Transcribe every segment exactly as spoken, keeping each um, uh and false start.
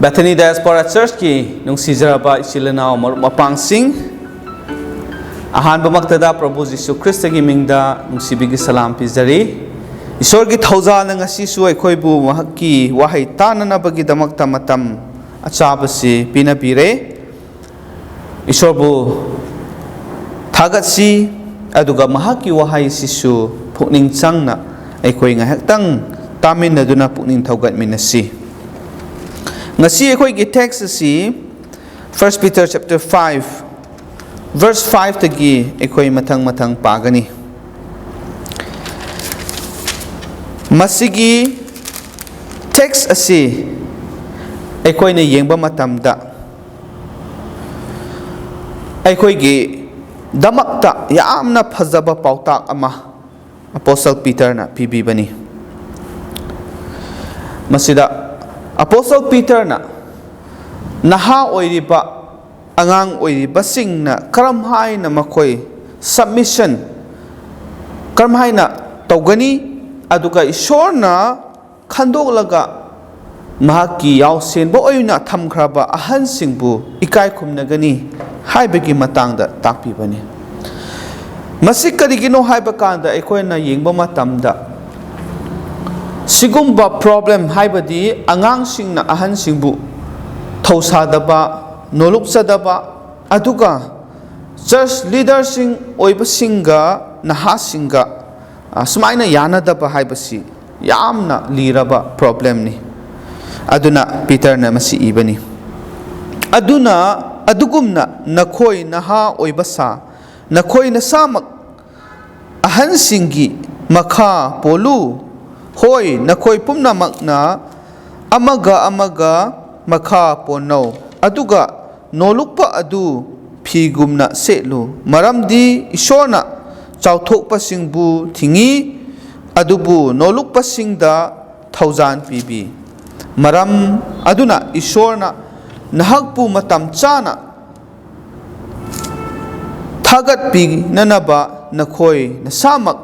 Bethany Diaspora Churchꯀꯤ ꯅꯨꯡꯁꯤꯖꯔꯕ ꯏꯆꯤꯜ ꯏꯅꯥꯎ ꯃꯔꯨꯞ ꯃꯄꯥꯡꯁꯤꯡ, ꯑꯍꯥꯟꯕꯃꯛꯇꯗ ꯄ꯭ꯔꯚꯨ ꯖꯤꯁꯨ ꯈ꯭ꯔꯤꯁꯇꯒꯤ ꯃꯤꯡꯗ ꯅꯨꯡꯁꯤꯕꯒꯤ ꯁꯂꯥꯝ ꯄꯤꯖꯔꯤ꯫ ꯏꯁꯣꯔꯒꯤ ꯊꯧꯖꯥꯜꯅ ꯉꯁꯤꯁꯨ ꯑꯩꯈꯣꯏꯕꯨ ꯃꯍꯥꯛꯀꯤ ꯋꯥꯍꯩ ꯇꯥꯅꯅꯕꯒꯤꯗꯃꯛꯇ ꯃꯇꯝ ꯑꯆꯥꯕꯁꯤ ꯄꯤꯅꯕꯤꯔꯦ꯫ ꯏꯁꯣꯔꯕꯨ ꯊꯥꯒꯠꯁꯤ, ꯑꯗꯨꯒ ꯃꯍꯥꯛꯀꯤ ꯋꯥꯍꯩꯁꯤꯁꯨ ꯄꯨꯛꯅꯤꯡ ꯆꯪꯅ ꯑꯩꯈꯣꯏ ꯉꯥꯏꯍꯥꯛꯇꯪ ꯇꯥꯃꯤꯟꯅꯗꯨꯅ ꯄꯨꯛꯅꯤꯡ ꯊꯧꯒꯠꯃꯤꯟꯅꯁꯤ꯫ ꯉꯁꯤ ꯑꯩꯈꯣꯏꯒꯤ text ꯑꯁꯤ First Peter chapter five, verse fiveꯇꯒꯤ ꯑꯩꯈꯣꯏ ꯃꯊꯪ ꯃꯊꯪ ꯄꯥꯒꯅꯤ꯫ ꯃꯁꯤꯒꯤ text ꯑꯁꯤ ꯑꯩꯈꯣꯏꯅ ꯌꯦꯡꯕ ꯃꯇꯝꯗ, ꯑꯩꯈꯣꯏꯒꯤꯗꯃꯛꯇ ꯌꯥꯝꯅ ꯐꯖꯕ ꯄꯥꯎꯇꯥꯛ ꯑꯃ Apostle Peterꯅ ꯄꯤꯕꯤꯕꯅꯤ꯫ ꯃꯁꯤꯗ Apostle Peterꯅ ꯅꯍꯥ ꯑꯣꯏꯔꯤꯕ, ꯑꯉꯥꯡ ꯑꯣꯏꯔꯤꯕꯁꯤꯡꯅ ꯀꯔꯝ ꯍꯥꯏꯅ ꯃꯈꯣꯏ submission ꯀꯔꯝ ꯍꯥꯏꯅ ꯇꯧꯒꯅꯤ, ꯑꯗꯨꯒ ꯏꯁꯣꯔꯅ ꯈꯟꯗꯣꯛꯂꯒ ꯃꯍꯥꯛꯀꯤ ꯌꯥꯎꯁꯦꯟꯕ ꯑꯣꯏꯅ ꯊꯝꯈ꯭ꯔꯕ ꯑꯍꯟꯁꯤꯡꯕꯨ ꯏꯀꯥꯏ ꯈꯨꯝꯅꯒꯅꯤ ꯍꯥꯏꯕꯒꯤ ꯃꯇꯥꯡꯗ ꯇꯥꯛꯄꯤꯕꯅꯤ꯫ ꯃꯁꯤ ꯀꯔꯤꯒꯤꯅꯣ ꯍꯥꯏꯕ ꯀꯥꯟꯗ, ꯑꯩꯈꯣꯏꯅ ꯌꯦꯡꯕ ꯃꯇꯝꯗ, ꯁꯤꯒꯨꯝꯕ problem, ꯍꯥꯏꯕꯗꯤ ꯑꯉꯥꯡꯁꯤꯡꯅ ꯑꯍꯟꯁꯤꯡꯕꯨ ꯊꯧꯁꯥꯗꯕ, ꯅꯣꯂꯨꯛꯆꯗꯕ, ꯑꯗꯨꯒ church leaderꯁꯤꯡ ꯑꯣꯏꯕꯁꯤꯡꯒ ꯅꯍꯥꯁꯤꯡꯒ, ꯑ, ꯁꯨꯃꯥꯏꯅ ꯌꯥꯅꯗꯕ ꯍꯥꯏꯕꯁꯤ ꯌꯥꯝꯅ ꯂꯤꯔꯕ problemꯅꯤ꯫ ꯑꯗꯨꯅ ꯄꯤꯇꯔꯅ ꯃꯁꯤ ꯏꯕꯅꯤ꯫ "ꯑꯗꯨꯅ, ꯑꯗꯨꯒꯨꯝꯅ ꯅꯈꯣꯏ ꯅꯍꯥ ꯑꯣꯏꯕ ꯁꯥ, ꯅꯈꯣꯏ ꯅꯁꯥꯃꯛ ꯑꯍꯟꯁꯤꯡꯒꯤ ꯃꯈꯥ ꯄꯣꯜꯂꯨ꯫ ꯍꯣꯏ, ꯅꯈꯣꯏ ꯄꯨꯝꯅꯃꯛꯅ ꯑꯃꯒ ꯑꯃꯒ ꯃꯈꯥ ꯄꯣꯟꯅꯧ, ꯑꯗꯨꯒ ꯅꯣꯂꯨꯛꯄ ꯑꯗꯨ ꯐꯤꯒꯨꯝꯅ ꯁꯦꯠꯂꯨ, ꯃꯔꯝꯗꯤ ꯏꯁꯣꯔꯅ ꯆꯥꯎꯊꯣꯛꯄꯁꯤꯡꯕꯨ ꯊꯤꯡꯏ, ꯑꯗꯨꯕꯨ ꯅꯣꯂꯨꯛꯄꯁꯤꯡꯗ ꯊꯧꯖꯥꯟ ꯄꯤꯕꯤ꯫ ꯃꯔꯝ ꯑꯗꯨꯅ ꯏꯁꯣꯔꯅ ꯅꯍꯥꯛꯄꯨ ꯃꯇꯝ ꯆꯥꯅ ꯊꯥꯒꯠꯄꯤꯅꯅꯕ ꯅꯈꯣꯏ ꯅꯁꯥꯃꯛ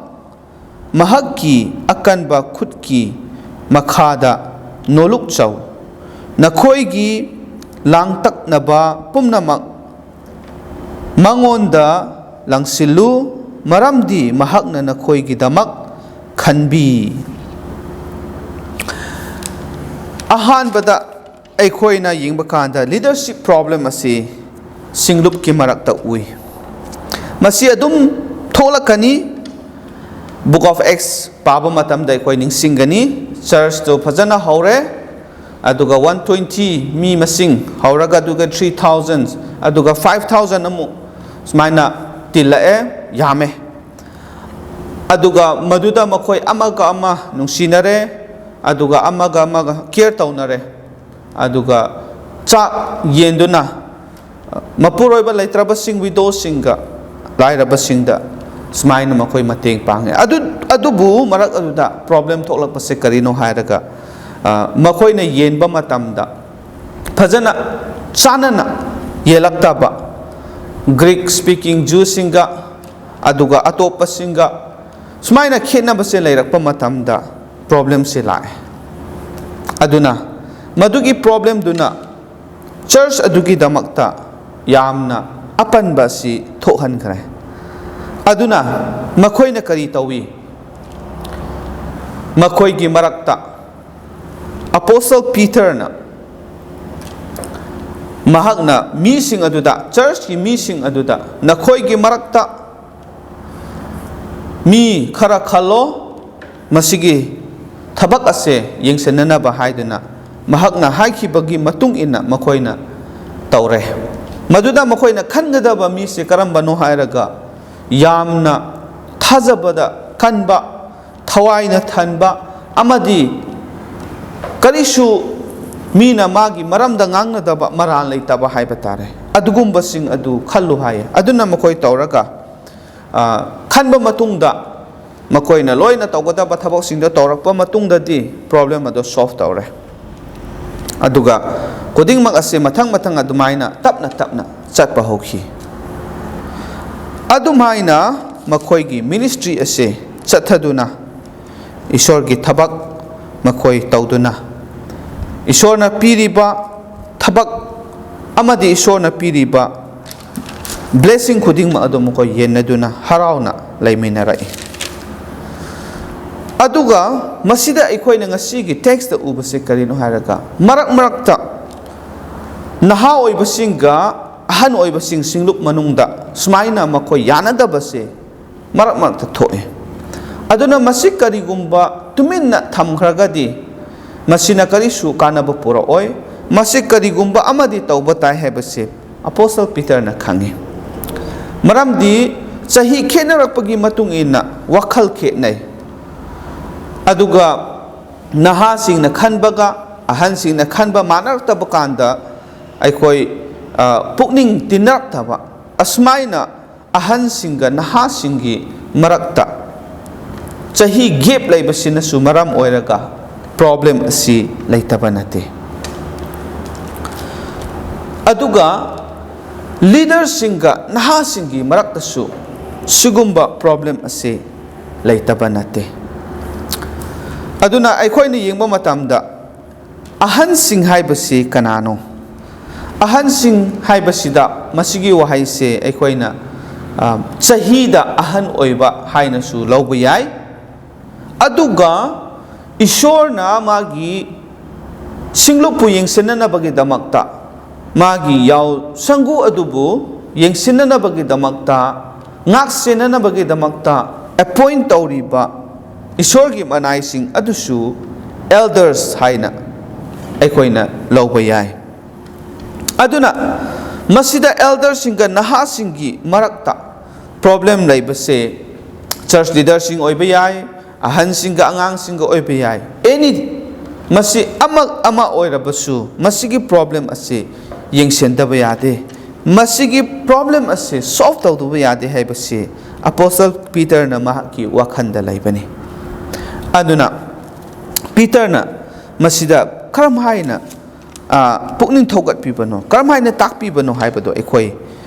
ꯃꯍꯥꯛꯀꯤ ꯑꯀꯟꯕ ꯈꯨꯠꯀꯤ ꯃꯈꯥꯗ ꯅꯣꯂꯨꯛꯆꯧ꯫ ꯅꯈꯣꯏꯒꯤ ꯂꯥꯡꯇꯛꯅꯕ ꯄꯨꯝꯅꯃꯛ ꯃꯉꯣꯟꯗ ꯂꯪꯁꯤꯜꯂꯨ, ꯃꯔꯝꯗꯤ ꯃꯍꯥꯛꯅ ꯅꯈꯣꯏꯒꯤꯗꯃꯛ ꯈꯟꯕꯤ꯫ ꯑꯍꯥꯟꯕꯗ ꯑꯩꯈꯣꯏꯅ ꯌꯦꯡꯕ ꯀꯥꯟꯗ leadership problem ꯑꯁꯤ ꯁꯤꯡꯂꯨꯞꯀꯤ ꯃꯔꯛꯇ ꯎꯏ꯫ ꯃꯁꯤ ꯑꯗꯨꯝ ꯊꯣꯛꯂꯛꯀꯅꯤ꯫ Book of Acts ꯄꯥꯕ ꯃꯇꯝꯗ ꯑꯩꯈꯣꯏ ꯅꯤꯡꯁꯤꯡꯒꯅꯤ, church ꯇꯨ ꯐꯖꯅ ꯍꯧꯔꯦ, ꯑꯗꯨꯒ one twenty ꯃꯤ ꯃꯁꯤꯡ ꯍꯧꯔꯒ, ꯑꯗꯨꯒ three thousand, ꯑꯗꯨꯒ five thousand ꯑꯃꯨꯛ ꯁꯨꯃꯥꯏꯅ ꯇꯤꯜꯂꯛꯑꯦ, ꯌꯥꯝꯃꯦ꯫ ꯑꯗꯨꯒ ꯃꯗꯨꯗ ꯃꯈꯣꯏ ꯑꯃꯒ ꯑꯃ ꯅꯨꯡꯁꯤꯅꯔꯦ, ꯑꯗꯨꯒ ꯑꯃꯒ ꯑꯃꯒ care ꯇꯧꯅꯔꯦ, ꯑꯗꯨꯒ ꯆꯥꯛ ꯌꯦꯟꯗꯨꯅ ꯃꯄꯨꯔꯣꯏꯕ ꯂꯩꯇ꯭ꯔꯕꯁꯤꯡ, widowꯁꯤꯡꯒ ꯂꯥꯏꯔꯕꯁꯤꯡꯗ ꯁꯨꯃꯥꯏꯅ ꯃꯈꯣꯏ ꯃꯇꯦꯡ ꯄꯥꯡꯉꯦ꯫ ꯑꯗꯨ, ꯑꯗꯨꯕꯨ ꯃꯔꯛ ꯑꯗꯨꯗ problem ꯊꯣꯛꯂꯛꯄꯁꯦ ꯀꯔꯤꯅꯣ ꯍꯥꯏꯔꯒ, ꯑ, ꯃꯈꯣꯏꯅ ꯌꯦꯟꯕ ꯃꯇꯝꯗ ꯐꯖꯅ ꯆꯥꯟꯅꯅ ꯌꯦꯜꯂꯛꯇꯕ, Greek speaking Jewꯁꯤꯡꯒ ꯑꯗꯨꯒ ꯑꯇꯣꯞꯄꯁꯤꯡꯒ ꯁꯨꯃꯥꯏꯅ ꯈꯦꯠꯅꯕꯁꯦ ꯂꯩꯔꯛꯄ ꯃꯇꯝꯗ problemꯁꯦ ꯂꯥꯛꯑꯦ꯫ ꯑꯗꯨꯅ ꯃꯗꯨꯒꯤ problemꯗꯨꯅ church ꯑꯗꯨꯒꯤꯗꯃꯛꯇ ꯌꯥꯝꯅ ꯑꯄꯟꯕ ꯑꯁꯤ ꯊꯣꯛꯍꯟꯈ꯭ꯔꯦ꯫ ꯑꯗꯨꯅ ꯃꯈꯣꯏꯅ ꯀꯔꯤ ꯇꯧꯏ? ꯃꯈꯣꯏꯒꯤ ꯃꯔꯛꯇ Apostle Peterꯅ, ꯃꯍꯥꯛꯅ ꯃꯤꯁꯤꯡ ꯑꯗꯨꯗ, churchꯀꯤ ꯃꯤꯁꯤꯡ ꯑꯗꯨꯗ, "ꯅꯈꯣꯏꯒꯤ ꯃꯔꯛꯇ ꯃꯤ ꯈꯔ ꯈꯜꯂꯣ, ꯃꯁꯤꯒꯤ ꯊꯕꯛ ꯑꯁꯦ ꯌꯦꯡꯁꯤꯟꯅꯅꯕ" ꯍꯥꯏꯗꯨꯅ ꯃꯍꯥꯛꯅ ꯍꯥꯏꯈꯤꯕꯒꯤ ꯃꯇꯨꯡ ꯏꯟꯅ ꯃꯈꯣꯏꯅ ꯇꯧꯔꯦ꯫ ꯃꯗꯨꯗ ꯃꯈꯣꯏꯅ ꯈꯟꯒꯗꯕ ꯃꯤꯁꯦ ꯀꯔꯝꯕꯅꯣ ꯍꯥꯏꯔꯒ, ꯌꯥꯝꯅ ꯊꯥꯖꯕꯗ ꯀꯟꯕ, ꯊꯋꯥꯏꯅ ꯊꯟꯕ ꯑꯃꯗꯤ ꯀꯔꯤꯁꯨ ꯃꯤꯅ ꯃꯥꯒꯤ ꯃꯔꯝꯗ ꯉꯥꯡꯅꯗꯕ, ꯃꯔꯥꯜ ꯂꯩꯇꯕ ꯍꯥꯏꯕ ꯇꯥꯔꯦ, ꯑꯗꯨꯒꯨꯝꯕꯁꯤꯡ ꯑꯗꯨ ꯈꯜꯂꯨ ꯍꯥꯏꯌꯦ꯫ ꯑꯗꯨꯅ ꯃꯈꯣꯏ ꯇꯧꯔꯒ, ꯑ, ꯈꯟꯕ ꯃꯇꯨꯡꯗ ꯃꯈꯣꯏꯅ ꯂꯣꯏꯅ ꯇꯧꯒꯗꯕ ꯊꯕꯛꯁꯤꯡꯗꯣ ꯇꯧꯔꯛꯄ ꯃꯇꯨꯡꯗꯗꯤ problem ꯑꯗꯨ solve ꯇꯧꯔꯦ꯫ ꯑꯗꯨꯒ ꯈꯨꯗꯤꯡꯃꯛ ꯑꯁꯤ ꯃꯊꯪ ꯃꯊꯪ ꯑꯗꯨꯃꯥꯏꯅ ꯇꯞꯅ ꯇꯞꯅ ꯆꯠꯄ ꯍꯧꯈꯤ꯫ ꯑꯗꯨꯃꯥꯏꯅ ꯃꯈꯣꯏꯒꯤ ministry ꯑꯁꯤ ꯆꯠꯊꯗꯨꯅ, ꯏꯁꯣꯔꯒꯤ ꯊꯕꯛ ꯃꯈꯣꯏ ꯇꯧꯗꯨꯅ, ꯏꯁꯣꯔꯅ ꯄꯤꯔꯤꯕ ꯊꯕꯛ ꯑꯃꯗꯤ ꯏꯁꯣꯔꯅ ꯄꯤꯔꯤꯕ blessing ꯈꯨꯗꯤꯡꯃꯛ ꯑꯗꯨ ꯃꯈꯣꯏ ꯌꯦꯟꯅꯗꯨꯅ ꯍꯔꯥꯎꯅ ꯂꯩꯃꯤꯟꯅꯔꯛꯏ꯫ ꯑꯗꯨꯒ ꯃꯁꯤꯗ ꯑꯩꯈꯣꯏꯅ ꯉꯁꯤꯒꯤ text ꯎꯕꯁꯦ ꯀꯔꯤꯅꯣ ꯍꯥꯏꯔꯒ, ꯃꯔꯛ ꯃꯔꯛꯇ ꯅꯍꯥ ꯑꯣꯏꯕꯁꯤꯡꯒ ꯑꯍꯟ ꯑꯣꯏꯕꯁꯤꯡ ꯁꯤꯡꯂꯨꯞ ꯃꯅꯨꯡꯗ ꯁꯨꯃꯥꯏꯅ ꯃꯈꯣꯏ ꯌꯥꯅꯗꯕꯁꯦ ꯃꯔꯛ ꯃꯔꯛꯇ ꯊꯣꯛꯏ꯫ ꯑꯗꯨꯅ ꯃꯁꯤ ꯀꯔꯤꯒꯨꯝꯕ ꯇꯨꯃꯤꯟꯅ ꯊꯝꯈ꯭ꯔꯒꯗꯤ ꯃꯁꯤꯅ ꯀꯔꯤꯁꯨ ꯀꯥꯟꯅꯕ ꯄꯨꯔꯛꯑꯣꯏ꯫ ꯃꯁꯤ ꯀꯔꯤꯒꯨꯝꯕ ꯑꯃꯗꯤ ꯇꯧꯕ ꯇꯥꯏ ꯍꯥꯏꯕꯁꯤ ꯑꯄꯣꯁꯇꯜ ꯄꯤꯇꯔꯅ ꯈꯪꯏ꯫ ꯃꯔꯝꯗꯤ ꯆꯍꯤ ꯈꯦꯠꯅꯔꯛꯄꯒꯤ ꯃꯇꯨꯡ ꯏꯟꯅ ꯋꯥꯈꯜ ꯈꯦꯠꯅꯩ꯫ ꯑꯗꯨꯒ ꯅꯍꯥꯁꯤꯡꯅ ꯈꯟꯕꯒ ꯑꯍꯟꯁꯤꯡꯅ ꯈꯟꯕ ꯃꯥꯟꯅꯔꯛꯇꯕ ꯀꯥꯟꯗ ꯑꯩꯈꯣꯏ, ꯑ, ꯄꯨꯛꯅꯤꯡ ꯇꯤꯟꯅꯔꯛꯇꯕ, ꯑꯁꯨꯃꯥꯏꯅ ꯑꯍꯟꯁꯤꯡꯒ ꯅꯍꯥꯁꯤꯡꯒꯤ ꯃꯔꯛꯇ ꯆꯍꯤ gap ꯂꯩꯕꯁꯤꯅꯁꯨ ꯃꯔꯝ ꯑꯣꯏꯔꯒ problem ꯑꯁꯤ ꯂꯩꯇꯕ ꯅꯠꯇꯦ꯫ ꯑꯗꯨꯒ leaderꯁꯤꯡꯒ ꯅꯍꯥꯁꯤꯡꯒꯤ ꯃꯔꯛꯇꯁꯨ ꯁꯤꯒꯨꯝꯕ problem ꯑꯁꯤ ꯂꯩꯇꯕ ꯅꯠꯇꯦ꯫ ꯑꯗꯨꯅ ꯑꯩꯈꯣꯏꯅ ꯌꯦꯡꯕ ꯃꯇꯝꯗ ꯑꯍꯟꯁꯤꯡ ꯍꯥꯏꯕꯁꯤ ꯀꯅꯥꯅꯣ? ꯑꯍꯟꯁꯤꯡ ꯍꯥꯏꯕꯁꯤꯗ ꯃꯁꯤꯒꯤ ꯋꯥꯍꯩꯁꯦ ꯑꯩꯈꯣꯏꯅ, ꯑ, ꯆꯍꯤꯗ ꯑꯍꯟ ꯑꯣꯏꯕ ꯍꯥꯏꯅꯁꯨ ꯂꯧꯕ ꯌꯥꯏ꯫ ꯑꯗꯨꯒ ꯏꯁꯣꯔꯅ ꯃꯥꯒꯤ ꯁꯤꯡꯂꯨꯞꯄꯨ ꯌꯦꯡꯁꯤꯟꯅꯅꯕꯒꯤꯗꯃꯛꯇ, ꯃꯥꯒꯤ ꯌꯥꯎ ꯁꯪꯒꯨ ꯑꯗꯨꯕꯨ ꯌꯦꯡꯁꯤꯟꯅꯅꯕꯒꯤꯗꯃꯛꯇ, ꯉꯥꯛ ꯁꯦꯟꯅꯅꯕꯒꯤꯗꯃꯛꯇ appoint ꯇꯧꯔꯤꯕ ꯏꯁꯣꯔꯒꯤ ꯃꯅꯥꯏꯁꯤꯡ ꯑꯗꯨꯁꯨ elders ꯍꯥꯏꯅ ꯑꯩꯈꯣꯏꯅ ꯂꯧꯕ ꯌꯥꯏ꯫ ꯑꯗꯨꯅ ꯃꯁꯤꯗ elderꯁꯤꯡꯒ ꯅꯍꯥꯁꯤꯡꯒꯤ ꯃꯔꯛꯇ problem ꯂꯩꯕꯁꯦ church leaderꯁꯤꯡ ꯑꯣꯏꯕ ꯌꯥꯏ, ꯑꯍꯟꯁꯤꯡꯒ ꯑꯉꯥꯡꯁꯤꯡꯒ ꯑꯣꯏꯕ ꯌꯥꯏ, any, ꯃꯁꯤ ꯑꯃ ꯑꯃ ꯑꯣꯏꯔꯕꯁꯨ ꯃꯁꯤꯒꯤ problem ꯑꯁꯤ ꯌꯦꯡꯁꯤꯟꯗꯕ ꯌꯥꯗꯦ꯫ ꯃꯁꯤꯒꯤ problem ꯑꯁꯤ solve ꯇꯧꯗꯕ ꯌꯥꯗꯦ ꯍꯥꯏꯕꯁꯤ ꯑꯄꯣꯁꯇꯜ ꯄꯤꯇꯔꯅ ꯃꯍꯥꯛꯀꯤ ꯋꯥꯈꯜꯗ ꯂꯩꯕꯅꯤ꯫ ꯑꯗꯨꯅ ꯄꯤꯇꯔꯅ ꯃꯁꯤꯗ ꯀꯔꯝ ꯍꯥꯏꯅ, ꯑ, ꯄꯨꯛꯅꯤꯡ ꯊꯧꯒꯠꯄꯤꯕꯅꯣ, ꯀꯔꯝ ꯍꯥꯏꯅ ꯇꯥꯛꯄꯤꯕꯅꯣ ꯍꯥꯏꯕꯗꯣ ꯑꯩꯈꯣꯏ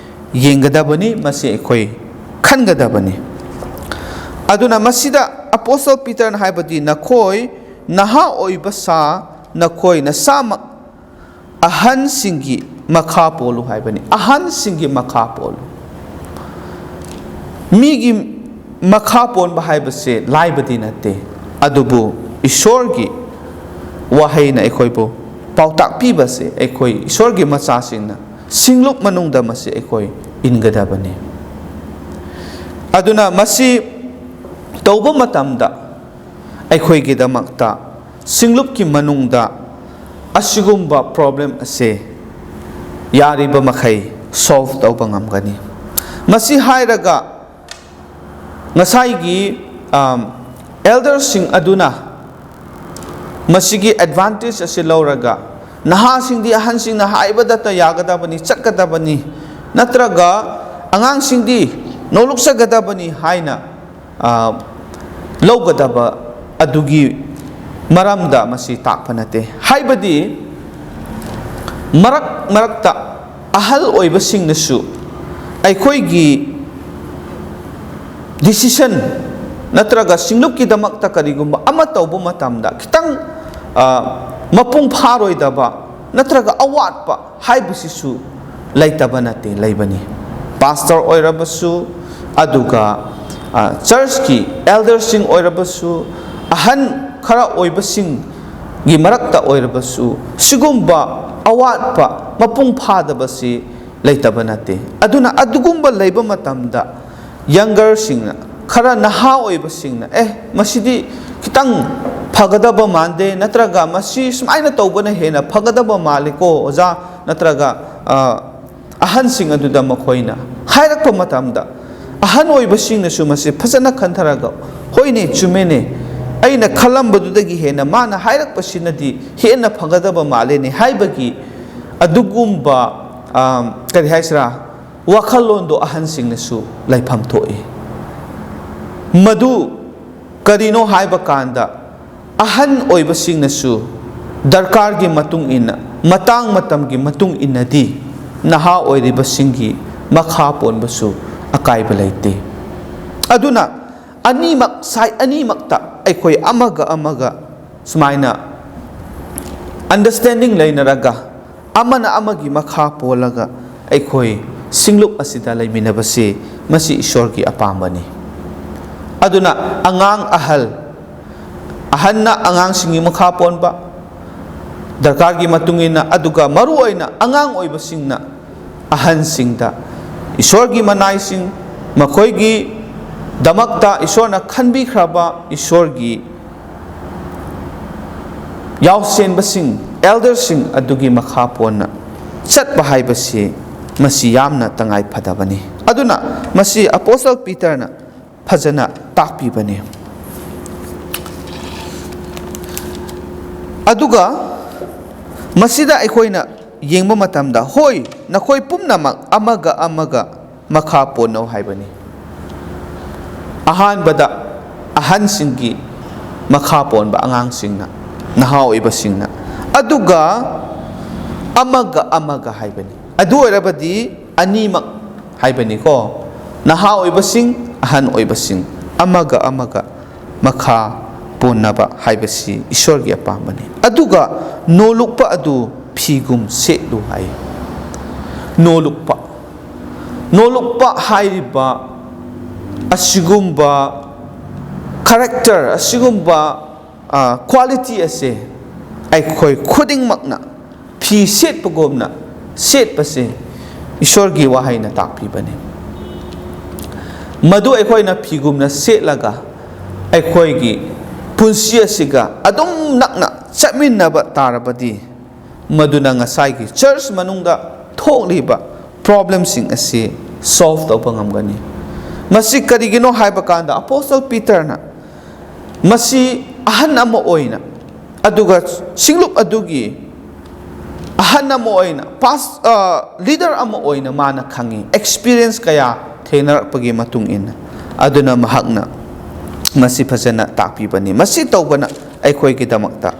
ꯌꯦꯡꯒꯗꯕꯅꯤ, ꯃꯁꯤ ꯑꯩꯈꯣꯏ ꯈꯟꯒꯗꯕꯅꯤ꯫ ꯑꯗꯨꯅ ꯃꯁꯤꯗ ꯑꯄꯣꯁꯇꯜ ꯄꯤꯇꯔꯅ ꯍꯥꯏꯕꯗꯤ, "ꯅꯈꯣꯏ ꯅꯍꯥ ꯑꯣꯏꯕ ꯁꯥ ꯅꯈꯣꯏ ꯅꯁꯥꯃꯛ ꯑꯍꯟꯁꯤꯡꯒꯤ ꯃꯈꯥ ꯄꯣꯜꯂꯨ ꯍꯥꯏꯕꯅꯤ꯫ ꯑꯍꯟꯁꯤꯡꯒꯤ ꯃꯈꯥ ꯄꯣꯜꯂꯨ꯫ ꯃꯤꯒꯤ ꯃꯈꯥ ꯄꯣꯟꯕ ꯍꯥꯏꯕꯁꯦ ꯂꯥꯏꯕꯗꯤ ꯅꯠꯇꯦ, ꯑꯗꯨꯕꯨ ꯏꯁꯣꯔꯒꯤ ꯋꯥꯍꯩꯅ ꯑꯩꯈꯣꯏꯕꯨ ꯄꯥꯎꯇꯥꯛ ꯄꯤꯕꯁꯦ, ꯑꯩꯈꯣꯏ ꯏꯁꯣꯔꯒꯤ ꯃꯆꯥꯁꯤꯡꯅ ꯁꯤꯡꯂꯨꯞ ꯃꯅꯨꯡꯗ ꯃꯁꯤ ꯑꯩꯈꯣꯏ ꯏꯟꯒꯗꯕꯅꯤ꯫ ꯑꯗꯨꯅ ꯃꯁꯤ ꯇꯧꯕ ꯃꯇꯝꯗ ꯑꯩꯈꯣꯏꯒꯤꯗꯃꯛꯇ ꯁꯤꯡꯂꯨꯞꯀꯤ ꯃꯅꯨꯡꯗ ꯑꯁꯤꯒꯨꯝꯕ problem ꯑꯁꯦ ꯌꯥꯔꯤꯕ ꯃꯈꯩ solve ꯇꯧꯕ ꯉꯝꯒꯅꯤ꯫ ꯃꯁꯤ ꯍꯥꯏꯔꯒ ꯉꯁꯥꯏꯒꯤ, ꯑꯝ, elderꯁꯤꯡ ꯑꯗꯨꯅ ꯃꯁꯤꯒꯤ advantage ꯑꯁꯤ ꯂꯧꯔꯒ, ꯅꯍꯥꯁꯤꯡꯗꯤ ꯑꯍꯟꯁꯤꯡꯅ ꯍꯥꯏꯕꯗꯇ ꯌꯥꯒꯗꯕꯅꯤ, ꯆꯠꯀꯗꯕꯅꯤ, ꯅꯠꯇ꯭ꯔꯒ ꯑꯉꯥꯡꯁꯤꯡꯗꯤ ꯅꯣꯂꯨꯛꯆꯒꯗꯕꯅꯤ ꯍꯥꯏꯅ, ꯑ, ꯂꯧꯒꯗꯕ ꯑꯗꯨꯒꯤ ꯃꯔꯝꯗ ꯃꯁꯤ ꯇꯥꯛꯄ ꯅꯠꯇꯦ꯫ ꯍꯥꯏꯕꯗꯤ ꯃꯔꯛ ꯃꯔꯛꯇ ꯑꯍꯜ ꯑꯣꯏꯕꯁꯤꯡꯅꯁꯨ ꯑꯩꯈꯣꯏꯒꯤ decision ꯅꯠꯇ꯭ꯔꯒ ꯁꯤꯡꯂꯨꯞꯀꯤꯗꯃꯛꯇ ꯀꯔꯤꯒꯨꯝꯕ ꯑꯃ ꯇꯧꯕ ꯃꯇꯝꯗ ꯈꯤꯇꯪ, ꯑ, ꯃꯄꯨꯡ ꯐꯥꯔꯣꯏꯗꯕ ꯅꯠꯇ꯭ꯔꯒ ꯑꯋꯥꯠꯄ ꯍꯥꯏꯕꯁꯤꯁꯨ ꯂꯩꯇꯕ ꯅꯠꯇꯦ, ꯂꯩꯕꯅꯤ꯫ Pastor ꯑꯣꯏꯔꯕꯁꯨ, ꯑꯗꯨꯒ, ꯑ, churchꯀꯤ elderꯁꯤꯡ ꯑꯣꯏꯔꯕꯁꯨ, ꯑꯍꯟ ꯈꯔ ꯑꯣꯏꯕꯁꯤꯡꯒꯤ ꯃꯔꯛꯇ ꯑꯣꯏꯔꯕꯁꯨ, ꯁꯤꯒꯨꯝꯕ ꯑꯋꯥꯠꯄ, ꯃꯄꯨꯡ ꯐꯥꯗꯕꯁꯤ ꯂꯩꯇꯕ ꯅꯠꯇꯦ꯫ ꯑꯗꯨꯅ ꯑꯗꯨꯒꯨꯝꯕ ꯂꯩꯕ ꯃꯇꯝꯗ youngerꯁꯤꯡꯅ, ꯈꯔ ꯅꯍꯥ ꯑꯣꯏꯕꯁꯤꯡꯅ, "ꯑꯦ, ꯃꯁꯤꯗꯤ ꯈꯤꯇꯪ ꯐꯒꯗꯕ ꯃꯥꯟꯗꯦ", ꯅꯠꯇ꯭ꯔꯒ "ꯃꯁꯤ ꯁꯨꯃꯥꯏꯅ ꯇꯧꯕꯅ ꯍꯦꯟꯅ ꯐꯒꯗꯕ ꯃꯥꯜꯂꯤꯀꯣ, ꯑꯣꯖꯥ", ꯅꯠꯇ꯭ꯔꯒ, ꯑ, ꯑꯍꯟꯁꯤꯡ ꯑꯗꯨꯗ ꯃꯈꯣꯏꯅ ꯍꯥꯏꯔꯛꯄ ꯃꯇꯝꯗ, ꯑꯍꯟ ꯑꯣꯏꯕꯁꯤꯡꯅꯁꯨ ꯃꯁꯤ ꯐꯖꯅ ꯈꯟꯊꯔꯒ, "ꯍꯣꯏꯅꯦ, ꯆꯨꯝꯃꯦꯅꯦ, ꯑꯩꯅ ꯈꯜꯂꯝꯕꯗꯨꯗꯒꯤ ꯍꯦꯟꯅ ꯃꯥꯅ ꯍꯥꯏꯔꯛꯄꯁꯤꯅꯗꯤ ꯍꯦꯟꯅ ꯐꯒꯗꯕ ꯃꯥꯜꯂꯦꯅꯦ" ꯍꯥꯏꯕꯒꯤ ꯑꯗꯨꯒꯨꯝꯕ, ꯑ, ꯀꯔꯤ ꯍꯥꯏꯁꯤꯔꯥ, ꯋꯥꯈꯜꯂꯣꯟꯗꯣ ꯑꯍꯟꯁꯤꯡꯅꯁꯨ ꯂꯩꯐꯝ ꯊꯣꯛꯏ꯫ ꯃꯗꯨ ꯀꯔꯤꯅꯣ ꯍꯥꯏꯕ ꯀꯥꯟꯗ, ꯑꯍꯟ ꯑꯣꯏꯕꯁꯤꯡꯅꯁꯨ ꯗꯔꯀꯥꯔꯒꯤ ꯃꯇꯨꯡ ꯏꯟꯅ, ꯃꯇꯥꯡ ꯃꯇꯝꯒꯤ ꯃꯇꯨꯡ ꯏꯟꯅꯗꯤ ꯅꯍꯥ ꯑꯣꯏꯔꯤꯕꯁꯤꯡꯒꯤ ꯃꯈꯥ ꯄꯣꯟꯕꯁꯨ ꯑꯀꯥꯏꯕ ꯂꯩꯇꯦ꯫ ꯑꯗꯨꯅ ꯑꯅꯤꯃꯛ, side ꯑꯅꯤꯃꯛꯇ ꯑꯩꯈꯣꯏ ꯑꯃꯒ ꯑꯃꯒ ꯁꯨꯃꯥꯏꯅ understanding ꯂꯩꯅꯔꯒ, ꯑꯃꯅ ꯑꯃꯒꯤ ꯃꯈꯥ ꯄꯣꯜꯂꯒ ꯑꯩꯈꯣꯏ ꯁꯤꯡꯂꯨꯞ ꯑꯁꯤꯗ ꯂꯩꯃꯤꯟꯅꯕꯁꯤ, ꯃꯁꯤ ꯏꯁꯣꯔꯒꯤ ꯑꯄꯥꯝꯕꯅꯤ꯫ ꯑꯗꯨꯅ ꯑꯉꯥꯡ ꯑꯍꯜ, ꯑꯍꯟꯅ ꯑꯉꯥꯡꯁꯤꯡꯒꯤ ꯃꯈꯥ ꯄꯣꯟꯕ, ꯗꯔꯀꯥꯔꯒꯤ ꯃꯇꯨꯡ ꯏꯟꯅ, ꯑꯗꯨꯒ ꯃꯔꯨꯑꯣꯏꯅ ꯑꯉꯥꯡ ꯑꯣꯏꯕꯁꯤꯡꯅ ꯑꯍꯟꯁꯤꯡꯗ ꯏꯁꯣꯔꯒꯤ ꯃꯅꯥꯏꯁꯤꯡ, ꯃꯈꯣꯏꯒꯤꯗꯃꯛꯇ ꯏꯁꯣꯔꯅ ꯈꯟꯕꯤꯈ꯭ꯔꯕ ꯏꯁꯣꯔꯒꯤ ꯌꯥꯎꯁꯦꯟꯕꯁꯤꯡ, ꯑꯦꯜꯗꯔꯁꯤꯡ ꯑꯗꯨꯒꯤ ꯃꯈꯥ ꯄꯣꯟꯅ ꯆꯠꯄ ꯍꯥꯏꯕꯁꯤ, ꯃꯁꯤ ꯌꯥꯝꯅ ꯇꯉꯥꯏ ꯐꯗꯕꯅꯤ꯫ ꯑꯗꯨꯅ ꯃꯁꯤ ꯑꯄꯣꯁꯇꯜ ꯄꯤꯇꯔꯅ ꯐꯖꯅ ꯇꯥꯛꯄꯤꯕꯅꯤ꯫ ꯑꯗꯨꯒ ꯃꯁꯤꯗ ꯑꯩꯈꯣꯏꯅ ꯌꯦꯡꯕ ꯃꯇꯝꯗ, "ꯍꯣꯏ, ꯅꯈꯣꯏ ꯄꯨꯝꯅꯃꯛ ꯑꯃꯒ ꯑꯃꯒ ꯃꯈꯥ ꯄꯣꯟꯅꯧ" ꯍꯥꯏꯕꯅꯤ꯫ ꯑꯍꯥꯟꯕꯗ ꯑꯍꯟꯁꯤꯡꯒꯤ ꯃꯈꯥ ꯄꯣꯟꯕ ꯑꯉꯥꯡꯁꯤꯡꯅ, ꯅꯍꯥ ꯑꯣꯏꯕꯁꯤꯡꯅ, ꯑꯗꯨꯒ ꯑꯃꯒ ꯑꯃꯒ ꯍꯥꯏꯕꯅꯤ꯫ ꯑꯗꯨ ꯑꯣꯏꯔꯕꯗꯤ ꯑꯅꯤꯃꯛ ꯍꯥꯏꯕꯅꯤꯀꯣ, ꯅꯍꯥ ꯑꯣꯏꯕꯁꯤꯡ, ꯑꯍꯟ ꯑꯣꯏꯕꯁꯤꯡ, ꯑꯃꯒ ꯑꯃꯒ ꯃꯈꯥ ꯄꯣꯟꯅꯕ ꯍꯥꯏꯕꯁꯤ ꯏꯁꯣꯔꯒꯤ ꯑꯄꯥꯝꯕꯅꯤ꯫ ꯑꯗꯨꯒ ꯅꯣꯂꯨꯛꯄ ꯑꯗꯨ ꯐꯤꯒꯨꯝ ꯁꯦꯠꯂꯨ ꯍꯥꯏ꯫ ꯅꯣꯂꯨꯛꯄ, ꯅꯣꯂꯨꯛꯄ ꯍꯥꯏꯔꯤꯕ ꯑꯁꯤꯒꯨꯝꯕ character, ꯑꯁꯤꯒꯨꯝꯕ, ꯑ, quality ꯑꯁꯦ ꯑꯩꯈꯣꯏ ꯈꯨꯗꯤꯡꯃꯛꯅ ꯐꯤ ꯁꯦꯠꯄꯒꯨꯝꯅ ꯁꯦꯠꯄꯁꯦ ꯏꯁꯣꯔꯒꯤ ꯋꯥꯍꯩꯅ ꯇꯥꯛꯄꯤꯕꯅꯤ꯫ ꯃꯗꯨ ꯑꯩꯈꯣꯏꯅ ꯐꯤꯒꯨꯝꯅ ꯁꯦꯠꯂꯒ ꯑꯩꯈꯣꯏꯒꯤ ꯄꯨꯟꯁꯤ ꯑꯁꯤꯒ ꯑꯗꯨꯝ ꯅꯛꯅ ꯆꯠꯃꯤꯟꯅꯕ ꯇꯥꯔꯕꯗꯤ, ꯃꯗꯨꯅ ꯉꯁꯥꯏꯒꯤ church ꯃꯅꯨꯡꯗ ꯊꯣꯛꯂꯤꯕ problemꯁꯤꯡ ꯑꯁꯤ solve ꯇꯧꯕ ꯉꯝꯒꯅꯤ꯫ ꯃꯁꯤ ꯀꯔꯤꯒꯤꯅꯣ ꯍꯥꯏꯕ ꯀꯥꯟꯗ, ꯑꯄꯣꯁꯇꯜ ꯄꯤꯇꯔꯅ ꯃꯁꯤ ꯑꯍꯟ ꯑꯃ ꯑꯣꯏꯅ, ꯑꯗꯨꯒ ꯁꯤꯡꯂꯨꯞ ꯑꯗꯨꯒꯤ ꯑꯍꯟ ꯑꯃ ꯑꯣꯏꯅ, ꯄꯥꯁ-, ꯑ, leader ꯑꯃ ꯑꯣꯏꯅ ꯃꯥꯅ ꯈꯪꯉꯤ, experience ꯀꯌꯥ ꯊꯦꯡꯅꯔꯛꯄꯒꯤ ꯃꯇꯨꯡ ꯏꯟꯅ꯫ ꯑꯗꯨꯅ ꯃꯍꯥꯛꯅ ꯃꯁꯤ ꯐꯖꯅ ꯇꯥꯛꯄꯤꯕꯅꯤ꯫ ꯃꯁꯤ ꯇꯧꯕꯅ ꯑꯩꯈꯣꯏꯒꯤꯗꯃꯛꯇ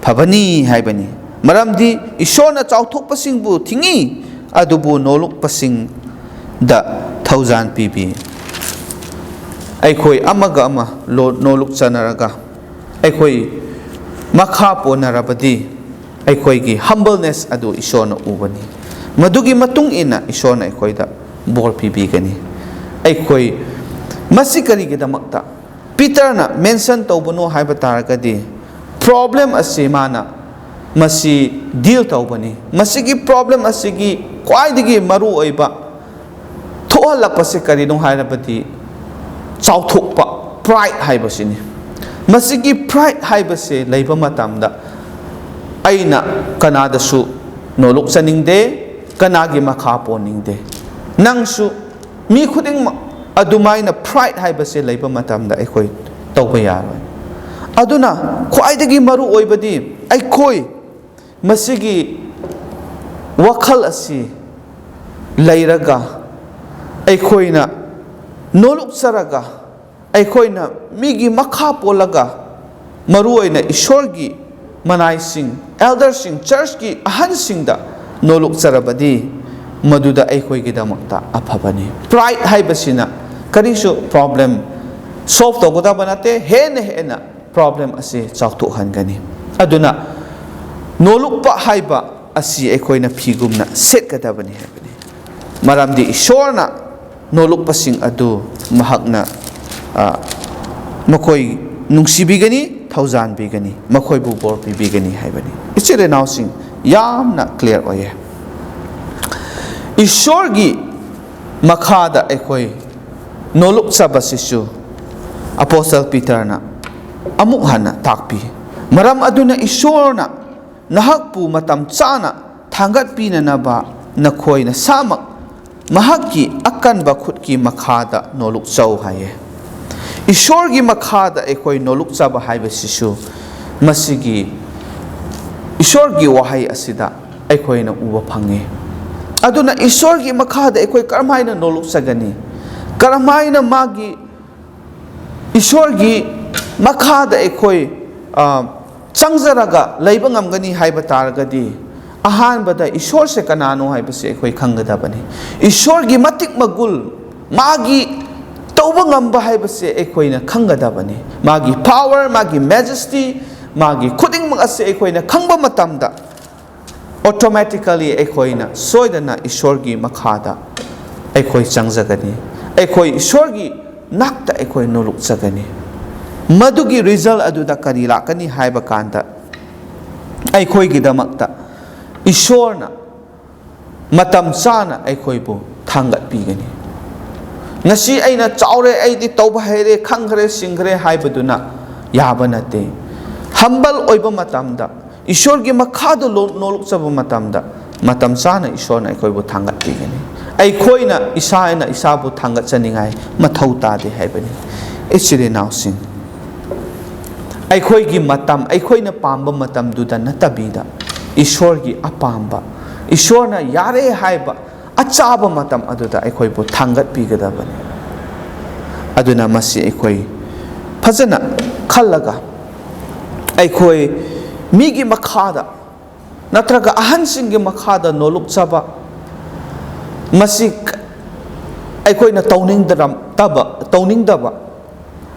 ꯐꯕꯅꯤ ꯍꯥꯏꯕꯅꯤ꯫ ꯃꯔꯝꯗꯤ ꯏꯁꯣꯔꯅ ꯆꯥꯎꯊꯣꯛꯄꯁꯤꯡꯕꯨ ꯊꯤꯡꯏ, ꯑꯗꯨꯕꯨ ꯅꯣꯂꯨꯛꯄꯁꯤꯡꯗ ꯊꯧꯖꯥꯟ ꯄꯤꯕꯤ꯫ ꯑꯩꯈꯣꯏ ꯑꯃꯒ ꯑꯃ ꯂꯣ-, ꯅꯣꯂꯨꯛꯆꯅꯔꯒ, ꯑꯩꯈꯣꯏ ꯃꯈꯥ ꯄꯣꯟꯅꯔꯕꯗꯤ, ꯑꯩꯈꯣꯏꯒꯤ humbleness ꯑꯗꯨ ꯏꯁꯣꯔꯅ ꯎꯕꯅꯤ꯫ ꯃꯗꯨꯒꯤ ꯃꯇꯨꯡ ꯏꯟꯅ ꯏꯁꯣꯔꯅ ꯑꯩꯈꯣꯏꯗ ꯕꯣꯔ ꯄꯤꯕꯤꯒꯅꯤ꯫ ꯑꯩꯈꯣꯏ ꯃꯁꯤ ꯀꯔꯤꯒꯤꯗꯃꯛꯇ? ꯄꯤꯇꯔꯅ mention ꯇꯧꯕꯅꯣ ꯍꯥꯏꯕ ꯇꯥꯔꯒꯗꯤ, problem ꯑꯁꯤ ꯃꯥꯅ ꯃꯁꯤ deal ꯇꯧꯕꯅꯤ꯫ ꯃꯁꯤꯒꯤ problem ꯑꯁꯤꯒꯤ ꯈ꯭ꯋꯥꯏꯗꯒꯤ ꯃꯔꯨꯑꯣꯏꯕ ꯊꯣꯛꯍꯜꯂꯛꯄꯁꯦ ꯀꯔꯤꯅꯣ ꯍꯥꯏꯔꯕꯗꯤ, ꯆꯥꯎꯊꯣꯛꯄ, pride ꯍꯥꯏꯕꯁꯤꯅꯤ꯫ ꯃꯁꯤꯒꯤ pride ꯍꯥꯏꯕꯁꯦ ꯂꯩꯕ ꯃꯇꯝꯗ, ꯑꯩꯅ ꯀꯅꯥꯗꯁꯨ ꯅꯣꯂꯨꯛꯆꯅꯤꯡꯗꯦ, ꯀꯅꯥꯒꯤ ꯃꯈꯥ ꯄꯣꯟꯅꯤꯡꯗꯦ꯫ ꯅꯪꯁꯨ, ꯃꯤ ꯈꯨꯗꯤꯡꯃꯛ ꯑꯗꯨꯃꯥꯏꯅ pride ꯍꯥꯏꯕꯁꯦ ꯂꯩꯕ ꯃꯇꯝꯗ ꯑꯩꯈꯣꯏ ꯇꯧꯕ ꯌꯥꯔꯣꯏ꯫ ꯑꯗꯨꯅ ꯈ꯭ꯋꯥꯏꯗꯒꯤ ꯃꯔꯨ ꯑꯣꯏꯕꯗꯤ, ꯑꯩꯈꯣꯏ ꯃꯁꯤꯒꯤ ꯋꯥꯈꯜ ꯑꯁꯤ ꯂꯩꯔꯒ, ꯑꯩꯈꯣꯏꯅ ꯅꯣꯂꯨꯛꯆꯔꯒ, ꯑꯩꯈꯣꯏꯅ ꯃꯤꯒꯤ ꯃꯈꯥ ꯄꯣꯜꯂꯒ, ꯃꯔꯨꯑꯣꯏꯅ ꯏꯁꯣꯔꯒꯤ ꯃꯅꯥꯏꯁꯤꯡ, elderꯁꯤꯡ, churchꯀꯤ ꯑꯍꯟꯁꯤꯡꯗ ꯅꯣꯂꯨꯛꯆꯔꯕꯗꯤ, ꯃꯗꯨꯗ ꯑꯩꯈꯣꯏꯒꯤꯗꯃꯛꯇ ꯑꯐꯕꯅꯤ꯫ Pride ꯍꯥꯏꯕꯁꯤꯅ ꯀꯔꯤꯁꯨ problem solve ꯇꯧꯒꯗꯕ ꯅꯠꯇꯦ, ꯍꯦꯟꯅ ꯍꯦꯟꯅ problem ꯑꯁꯤ ꯆꯥꯎꯊꯣꯛꯍꯟꯒꯅꯤ꯫ ꯑꯗꯨꯅ ꯅꯣꯂꯨꯛꯄ ꯍꯥꯏꯕ ꯑꯁꯤ ꯑꯩꯈꯣꯏꯅ ꯐꯤꯒꯨꯝꯅ ꯁꯦꯠꯀꯗꯕꯅꯤ ꯍꯥꯏꯕꯅꯤ꯫ ꯃꯔꯝꯗꯤ ꯏꯁꯣꯔꯅ ꯅꯣꯂꯨꯛꯄꯁꯤꯡ ꯑꯗꯨ ꯃꯍꯥꯛꯅ, ꯑ, ꯃꯈꯣꯏ ꯅꯨꯡꯁꯤꯕꯤꯒꯅꯤ, ꯊꯧꯖꯥꯟꯕꯤꯒꯅꯤ, ꯃꯈꯣꯏꯕꯨ ꯕꯣꯔ ꯄꯤꯕꯤꯒꯅꯤ ꯍꯥꯏꯕꯅꯤ꯫ ꯏꯆꯤꯜ ꯏꯅꯥꯎꯁꯤꯡ, ꯌꯥꯝꯅ clear ꯑꯣꯏꯌꯦ꯫ ꯏꯁꯣꯔꯒꯤ ꯃꯈꯥꯗ ꯑꯩꯈꯣꯏ ꯅꯣꯂꯨꯛꯆꯕꯁꯤꯁꯨ ꯑꯄꯣꯁꯇꯜ ꯄꯤꯇꯔꯅ ꯑꯃꯨꯛ ꯍꯟꯅ ꯇꯥꯛꯄꯤ꯫ ꯃꯔꯝ ꯑꯗꯨꯅ ꯏꯁꯣꯔꯅ ꯅꯍꯥꯛꯄꯨ ꯃꯇꯝ ꯆꯥꯅ ꯊꯥꯡꯒꯠꯄꯤꯅꯅꯕ ꯅꯈꯣꯏ ꯅꯁꯥꯃꯛ ꯃꯍꯥꯛꯀꯤ ꯑꯀꯟꯕ ꯈꯨꯠꯀꯤ ꯃꯈꯥꯗ ꯅꯣꯂꯨꯛꯆꯧ ꯍꯥꯏꯌꯦ꯫ ꯏꯁꯣꯔꯒꯤ ꯃꯈꯥꯗ ꯑꯩꯈꯣꯏ ꯅꯣꯂꯨꯛꯆꯕ ꯍꯥꯏꯕꯁꯤꯁꯨ ꯃꯁꯤꯒꯤ ꯏꯁꯣꯔꯒꯤ ꯋꯥꯍꯩ ꯑꯁꯤꯗ ꯑꯩꯈꯣꯏꯅ ꯎꯕ ꯐꯪꯉꯤ꯫ ꯑꯗꯨꯅ ꯏꯁꯣꯔꯒꯤ ꯃꯈꯥꯗ ꯑꯩꯈꯣꯏ ꯀꯔꯝꯍꯥꯏꯅ ꯅꯣꯂꯨꯛꯆꯒꯅꯤ? ꯀꯔꯝꯍꯥꯏꯅ ꯃꯥꯒꯤ, ꯏꯁꯣꯔꯒꯤ ꯃꯈꯥꯗ ꯑꯩꯈꯣꯏ, ꯑ, ꯆꯪꯖꯔꯒ ꯂꯩꯕ ꯉꯝꯒꯅꯤ ꯍꯥꯏꯕ ꯇꯥꯔꯒꯗꯤ, ꯑꯍꯥꯟꯕꯗ ꯏꯁꯣꯔꯁꯦ ꯀꯅꯥꯅꯣ ꯍꯥꯏꯕꯁꯤ ꯑꯩꯈꯣꯏ ꯈꯪꯒꯗꯕꯅꯤ꯫ ꯏꯁꯣꯔꯒꯤ ꯃꯇꯤꯛ ꯃꯒꯨꯜ, ꯃꯥꯒꯤ ꯇꯧꯕ ꯉꯝꯕ ꯍꯥꯏꯕꯁꯦ ꯑꯩꯈꯣꯏꯅ ꯈꯪꯒꯗꯕꯅꯤ꯫ ꯃꯥꯒꯤ power, ꯃꯥꯒꯤ majesty, ꯃꯥꯒꯤ ꯈꯨꯗꯤꯡꯃꯛ ꯑꯁꯤ ꯑꯩꯈꯣꯏꯅ ꯈꯪꯕ ꯃꯇꯝꯗ, automatically ꯑꯩꯈꯣꯏꯅ ꯁꯣꯏꯗꯅ ꯏꯁꯣꯔꯒꯤ ꯃꯈꯥꯗ ꯑꯩꯈꯣꯏ ꯆꯪꯖꯒꯅꯤ꯫ ꯑꯩꯈꯣꯏ ꯏꯁꯣꯔꯒꯤ ꯅꯥꯛꯇ ꯑꯩꯈꯣꯏ ꯅꯣꯂꯨꯛꯆꯒꯅꯤ꯫ ꯃꯗꯨꯒꯤ result ꯑꯗꯨꯗ ꯀꯔꯤ ꯂꯥꯛꯀꯅꯤ ꯍꯥꯏꯕ ꯀꯥꯟꯗ, ꯑꯩꯈꯣꯏꯒꯤꯗꯃꯛꯇ ꯏꯁꯣꯔꯅ ꯃꯇꯝ ꯆꯥꯅ ꯑꯩꯈꯣꯏꯕꯨ ꯊꯥꯡꯒꯠꯄꯤꯒꯅꯤ꯫ ꯉꯁꯤ ꯑꯩꯅ ꯆꯥꯎꯔꯦ, ꯑꯩꯗꯤ ꯇꯧꯕ ꯍꯩꯔꯦ, ꯈꯪꯈ꯭ꯔꯦ, ꯁꯤꯡꯈ꯭ꯔꯦ ꯍꯥꯏꯕꯗꯨꯅ ꯌꯥꯕ ꯅꯠꯇꯦ꯫ Humble ꯑꯣꯏꯕ ꯃꯇꯝꯗ, ꯏꯁꯣꯔꯒꯤ ꯃꯈꯥꯗ ꯂꯣ-, ꯅꯣꯂꯨꯛꯆꯕ ꯃꯇꯝꯗ, ꯃꯇꯝ ꯆꯥꯅ ꯏꯁꯣꯔꯅ ꯑꯩꯈꯣꯏꯕꯨ ꯊꯥꯡꯒꯠꯄꯤꯒꯅꯤ꯫ ꯑꯩꯈꯣꯏꯅ ꯏꯁꯥꯅ ꯏꯁꯥꯕꯨ ꯊꯥꯡꯒꯠꯆꯅꯤꯡꯉꯥꯏ ꯃꯊꯧ ꯇꯥꯗꯦ ꯍꯥꯏꯕꯅꯤ꯫ ꯏꯆꯤꯜ ꯏꯅꯥꯎꯁꯤꯡ, ꯑꯩꯈꯣꯏꯒꯤ ꯃꯇꯝ, ꯑꯩꯈꯣꯏꯅ ꯄꯥꯝꯕ ꯃꯇꯝꯗꯨꯗ ꯅꯠꯇꯕꯤꯗ, ꯏꯁꯣꯔꯒꯤ ꯑꯄꯥꯝꯕ, ꯏꯁꯣꯔꯅ ꯌꯥꯔꯦ ꯍꯥꯏꯕ ꯑꯆꯥꯕ ꯃꯇꯝ ꯑꯗꯨꯗ ꯑꯩꯈꯣꯏꯕꯨ ꯊꯥꯡꯒꯠꯄꯤꯒꯗꯕꯅꯤ꯫ ꯑꯗꯨꯅ ꯃꯁꯤ ꯑꯩꯈꯣꯏ ꯐꯖꯅ ꯈꯜꯂꯒ, ꯑꯩꯈꯣꯏ ꯃꯤꯒꯤ ꯃꯈꯥꯗ ꯅꯠꯇ꯭ꯔꯒ ꯑꯍꯟꯁꯤꯡꯒꯤ ꯃꯈꯥꯗ ꯅꯣꯂꯨꯛꯆꯕ, ꯃꯁꯤ ꯑꯩꯈꯣꯏꯅ ꯇꯧꯅꯤꯡꯗꯔꯝ-, ꯇꯕ-, ꯇꯧꯅꯤꯡꯗꯕ,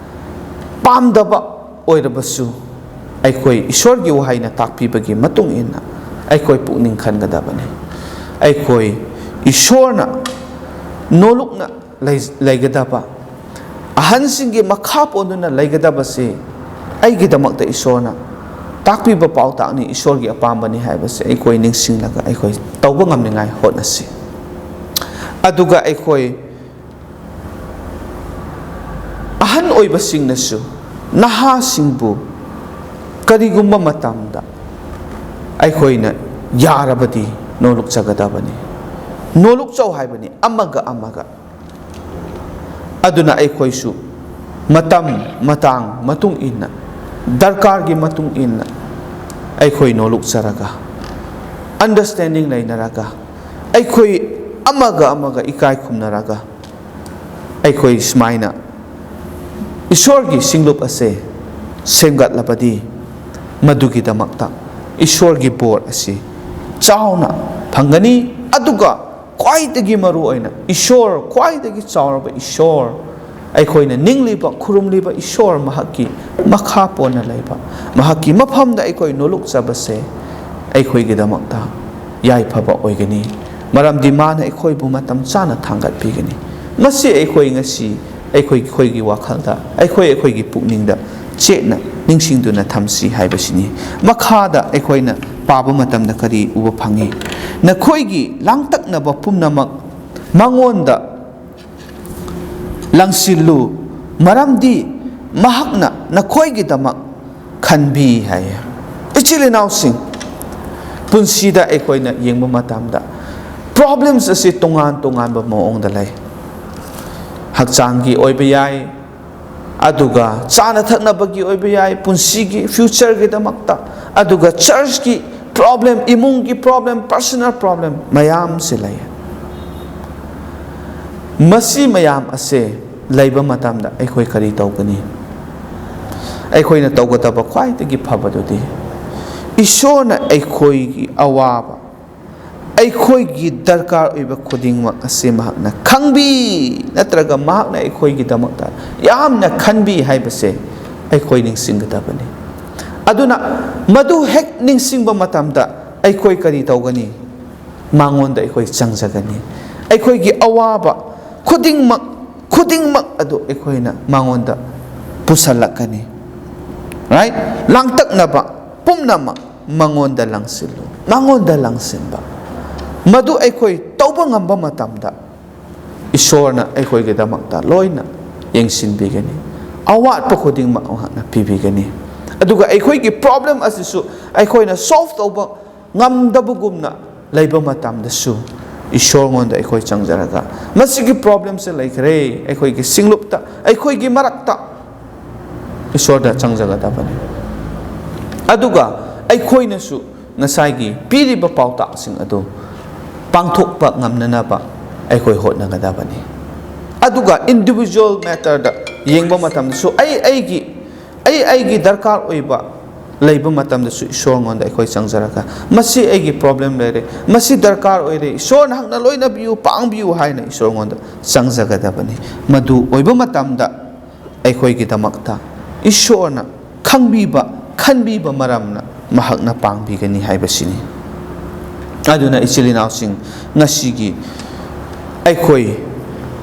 ꯄꯥꯝꯗꯕ ꯑꯣꯏꯔꯕꯁꯨ, ꯑꯩꯈꯣꯏ ꯏꯁꯣꯔꯒꯤ ꯋꯥꯍꯩꯅ ꯇꯥꯛꯄꯤꯕꯒꯤ ꯃꯇꯨꯡ ꯏꯟꯅ ꯑꯩꯈꯣꯏ ꯄꯨꯛꯅꯤꯡ ꯈꯟꯒꯗꯕꯅꯤ꯫ ꯑꯩꯈꯣꯏ ꯏꯁꯣꯔꯅ ꯅꯣꯂꯨꯛꯅ ꯂꯩ-, ꯂꯩꯒꯗꯕ, ꯑꯍꯟꯁꯤꯡꯒꯤ ꯃꯈꯥ ꯄꯣꯟꯗꯨꯅ ꯂꯩꯒꯗꯕꯁꯤ ꯑꯩꯒꯤꯗꯃꯛꯇ ꯏꯁꯣꯔꯅ ꯇꯥꯛꯄꯤꯕ ꯄꯥꯎꯇꯥꯛꯅꯤ, ꯏꯁꯣꯔꯒꯤ ꯑꯄꯥꯝꯕꯅꯤ ꯍꯥꯏꯕꯁꯦ ꯑꯩꯈꯣꯏ ꯅꯤꯡꯁꯤꯡꯂꯒ ꯑꯩꯈꯣꯏ ꯇꯧꯕ ꯉꯝꯅꯤꯡꯉꯥꯏ ꯍꯣꯠꯅꯁꯤ꯫ ꯑꯗꯨꯒ ꯑꯩꯈꯣꯏ ꯑꯍꯟ ꯑꯣꯏꯕꯁꯤꯡꯅꯁꯨ ꯅꯍꯥꯁꯤꯡꯕꯨ ꯀꯔꯤꯒꯨꯝꯕ ꯃꯇꯝꯗ ꯑꯩꯈꯣꯏꯅ ꯌꯥꯔꯕꯗꯤ ꯅꯣꯂꯨꯛꯆꯒꯗꯕꯅꯤ꯫ ꯅꯣꯂꯨꯛꯆꯧ ꯍꯥꯏꯕꯅꯤ ꯑꯃꯒ ꯑꯃꯒ꯫ ꯑꯗꯨꯅ ꯑꯩꯈꯣꯏꯁꯨ ꯃꯇꯝ ꯃꯇꯥꯡ ꯃꯇꯨꯡ ꯏꯟꯅ, ꯗꯔꯀꯥꯔꯒꯤ ꯃꯇꯨꯡ ꯏꯟꯅ ꯑꯩꯈꯣꯏ ꯅꯣꯂꯨꯛꯆꯔꯒ, understanding ꯂꯩꯅꯔꯒ, ꯑꯩꯈꯣꯏ ꯑꯃꯒ ꯑꯃꯒ ꯏꯀꯥꯏ ꯈꯨꯝꯅꯔꯒ, ꯑꯩꯈꯣꯏ ꯁꯨꯃꯥꯏꯅ ꯏꯁꯣꯔꯒꯤ ꯁꯤꯡꯂꯨꯞ ꯑꯁꯦ ꯁꯦꯝꯒꯠꯂꯕꯗꯤ, ꯃꯗꯨꯒꯤꯗꯃꯛꯇ ꯏꯁꯣꯔꯒꯤ ꯕꯣꯔ ꯑꯁꯤ ꯆꯥꯎꯅ ꯐꯪꯒꯅꯤ꯫ ꯑꯗꯨꯒ ꯈ꯭ꯋꯥꯏꯗꯒꯤ ꯃꯔꯨ ꯑꯣꯏꯅ ꯏꯁꯣꯔ, ꯈ꯭ꯋꯥꯏꯗꯒꯤ ꯆꯥꯎꯔꯕ ꯏꯁꯣꯔ, ꯑꯩꯈꯣꯏꯅ ꯅꯤꯡꯂꯤꯕ, ꯈꯨꯔꯨꯝꯂꯤꯕ ꯏꯁꯣꯔ ꯃꯍꯥꯛꯀꯤ ꯃꯈꯥ ꯄꯣꯟꯅ ꯂꯩꯕ, ꯃꯍꯥꯛꯀꯤ ꯃꯐꯝꯗ ꯑꯩꯈꯣꯏ ꯅꯣꯂꯨꯛꯆꯕꯁꯦ ꯑꯩꯈꯣꯏꯒꯤꯗꯃꯛꯇ ꯌꯥꯏꯐꯕ ꯑꯣꯏꯒꯅꯤ꯫ ꯃꯔꯝꯗꯤ ꯃꯥꯅ ꯑꯩꯈꯣꯏꯕꯨ ꯃꯇꯝ ꯆꯥꯅ ꯊꯥꯡꯒꯠꯄꯤꯒꯅꯤ꯫ ꯃꯁꯤ ꯑꯩꯈꯣꯏ ꯉꯁꯤ ꯑꯩꯈꯣꯏ, ꯑꯩꯈꯣꯏꯒꯤ ꯋꯥꯈꯜꯗ, ꯑꯩꯈꯣꯏ, ꯑꯩꯈꯣꯏꯒꯤ ꯄꯨꯛꯅꯤꯡꯗ ꯆꯦꯠꯅ ꯅꯤꯡꯁꯤꯡꯗꯨꯅ ꯊꯝꯁꯤ ꯍꯥꯏꯕꯁꯤꯅꯤ꯫ ꯃꯈꯥꯗ ꯑꯩꯈꯣꯏꯅ ꯄꯥꯕ ꯃꯇꯝꯗ ꯀꯔꯤ ꯎꯕ ꯐꯪꯉꯤ? "ꯅꯈꯣꯏꯒꯤ ꯂꯥꯡꯇꯛꯅꯕ ꯄꯨꯝꯅꯃꯛ ꯃꯉꯣꯟꯗ ꯂꯪꯁꯤꯜꯂꯨ, ꯃꯔꯝꯗꯤ ꯃꯍꯥꯛꯅ ꯅꯈꯣꯏꯒꯤꯗꯃꯛ ꯈꯟꯕꯤ" ꯍꯥꯏꯌꯦ꯫ ꯏꯆꯤꯜ ꯏꯅꯥꯎꯁꯤꯡ, ꯄꯨꯟꯁꯤꯗ ꯑꯩꯈꯣꯏꯅ ꯌꯦꯡꯕ ꯃꯇꯝꯗ problems ꯑꯁꯤ ꯇꯣꯉꯥꯟ ꯇꯣꯉꯥꯟꯕ ꯃꯑꯣꯡꯗ ꯂꯩ꯫ ꯍꯛꯆꯥꯡꯒꯤ ꯑꯣꯏꯕ ꯌꯥꯏ, ꯑꯗꯨꯒ ꯆꯥꯅ ꯊꯛꯅꯕꯒꯤ ꯑꯣꯏꯕ ꯌꯥꯏ, ꯄꯨꯟꯁꯤꯒꯤ futureꯒꯤꯗꯃꯛꯇ, ꯑꯗꯨꯒ churchꯀꯤ problem, ꯏꯃꯨꯡꯒꯤ problem, personal problem ꯃꯌꯥꯝꯁꯦ ꯂꯩ꯫ ꯃꯁꯤ ꯃꯌꯥꯝ ꯑꯁꯦ ꯂꯩꯕ ꯃꯇꯝꯗ ꯑꯩꯈꯣꯏ ꯀꯔꯤ ꯇꯧꯒꯅꯤ? ꯑꯩꯈꯣꯏꯅ ꯇꯧꯒꯗꯕ ꯈ꯭ꯋꯥꯏꯗꯒꯤ ꯐꯕꯗꯨꯗꯤ ꯏꯁꯣꯔꯅ ꯑꯩꯈꯣꯏꯒꯤ ꯑꯋꯥꯕ, ꯑꯩꯈꯣꯏꯒꯤ ꯗꯔꯀꯥꯔ ꯑꯣꯏꯕ ꯈꯨꯗꯤꯡꯃꯛ ꯑꯁꯤ ꯃꯍꯥꯛꯅ ꯈꯪꯕꯤ, ꯅꯠꯇ꯭ꯔꯒ ꯃꯍꯥꯛꯅ ꯑꯩꯈꯣꯏꯒꯤꯗꯃꯛꯇ ꯌꯥꯝꯅ ꯈꯟꯕꯤ ꯍꯥꯏꯕꯁꯦ ꯑꯩꯈꯣꯏ ꯅꯤꯡꯁꯤꯡꯒꯗꯕꯅꯤ꯫ ꯑꯗꯨꯅ ꯃꯗꯨ ꯍꯦꯛ ꯅꯤꯡꯁꯤꯡꯕ ꯃꯇꯝꯗ ꯑꯩꯈꯣꯏ ꯀꯔꯤ ꯇꯧꯒꯅꯤ? ꯃꯉꯣꯟꯗ ꯑꯩꯈꯣꯏ ꯆꯪꯖꯒꯅꯤ꯫ ꯑꯩꯈꯣꯏꯒꯤ ꯑꯋꯥꯕ ꯈꯨꯗꯤꯡꯃꯛ, ꯈꯨꯗꯤꯡꯃꯛ ꯑꯗꯨ ꯑꯩꯈꯣꯏꯅ ꯃꯉꯣꯟꯗ ꯄꯨꯁꯜꯂꯛꯀꯅꯤ꯫ Right? ꯂꯥꯡꯇꯛꯅꯕ ꯄꯨꯝꯅꯃꯛ ꯃꯉꯣꯟꯗ ꯂꯪꯁꯤꯜꯂꯨ꯫ ꯃꯉꯣꯟꯗ ꯂꯪꯁꯤꯟꯕ, ꯃꯗꯨ ꯑꯩꯈꯣꯏ ꯇꯧꯕ ꯉꯝꯕ ꯃꯇꯝꯗ ꯏꯁꯣꯔꯅ ꯑꯩꯈꯣꯏꯒꯤꯗꯃꯛꯇ ꯂꯣꯏꯅ ꯌꯦꯡꯁꯤꯟꯕꯤꯒꯅꯤ꯫ ꯑꯋꯥꯠꯄ ꯈꯨꯗꯤꯡꯃꯛ ꯃꯍꯥꯛꯅ ꯄꯤꯕꯤꯒꯅꯤ꯫ ꯑꯗꯨꯒ ꯑꯩꯈꯣꯏꯒꯤ problem ꯑꯁꯤꯁꯨ ꯑꯩꯈꯣꯏꯅ solve ꯇꯧꯕ ꯉꯝꯗꯕꯒꯨꯝꯅ ꯂꯩꯕ ꯃꯇꯝꯗꯁꯨ ꯏꯁꯣꯔꯉꯣꯟꯗ ꯑꯩꯈꯣꯏ ꯆꯪꯖꯔꯒ, "ꯃꯁꯤꯒꯤ problemꯁꯦ ꯂꯩꯈ꯭ꯔꯦ, ꯑꯩꯈꯣꯏꯒꯤ ꯁꯤꯡꯂꯨꯞꯇ, ꯑꯩꯈꯣꯏꯒꯤ ꯃꯔꯛꯇ" ꯏꯁꯣꯔꯗ ꯆꯪꯖꯒꯗꯕꯅꯤ꯫ ꯑꯗꯨꯒ ꯑꯩꯈꯣꯏꯅꯁꯨ ꯉꯁꯥꯏꯒꯤ ꯄꯤꯔꯤꯕ ꯄꯥꯎꯇꯥꯛꯁꯤꯡ ꯑꯗꯨ ꯄꯥꯡꯊꯣꯛꯄ ꯉꯝꯅꯅꯕ ꯑꯩꯈꯣꯏ ꯍꯣꯠꯅꯒꯗꯕꯅꯤ꯫ ꯑꯗꯨꯒ individual matterꯗ ꯌꯦꯡꯕ ꯃꯇꯝꯗꯁꯨ ꯑꯩ ꯑꯩꯒꯤ, ꯑꯩ ꯑꯩꯒꯤ ꯗꯔꯀꯥꯔ ꯑꯣꯏꯕ ꯂꯩꯕ ꯃꯇꯝꯗꯁꯨ ꯏꯁꯣꯔꯉꯣꯟꯗ ꯑꯩꯈꯣꯏ ꯆꯪꯖꯔꯒ, "ꯃꯁꯤ ꯑꯩꯒꯤ problem ꯂꯩꯔꯦ, ꯃꯁꯤ ꯗꯔꯀꯥꯔ ꯑꯣꯏꯔꯦ, ꯏꯁꯣꯔ ꯅꯍꯥꯛꯅ ꯂꯣꯏꯅꯕꯤꯌꯨ, ꯄꯥꯡꯕꯤꯌꯨ" ꯍꯥꯏꯅ ꯏꯁꯣꯔꯉꯣꯟꯗ ꯆꯪꯖꯒꯗꯕꯅꯤ꯫ ꯃꯗꯨ ꯑꯣꯏꯕ ꯃꯇꯝꯗ ꯑꯩꯈꯣꯏꯒꯤꯗꯃꯛꯇ ꯏꯁꯣꯔꯅ ꯈꯪꯕꯤꯕ, ꯈꯟꯕꯤꯕ ꯃꯔꯝꯅ ꯃꯍꯥꯛꯅ ꯄꯥꯡꯕꯤꯒꯅꯤ ꯍꯥꯏꯕꯁꯤꯅꯤ꯫ ꯑꯗꯨꯅ ꯏꯆꯤꯜ ꯏꯅꯥꯎꯁꯤꯡ, ꯉꯁꯤꯒꯤ ꯑꯩꯈꯣꯏ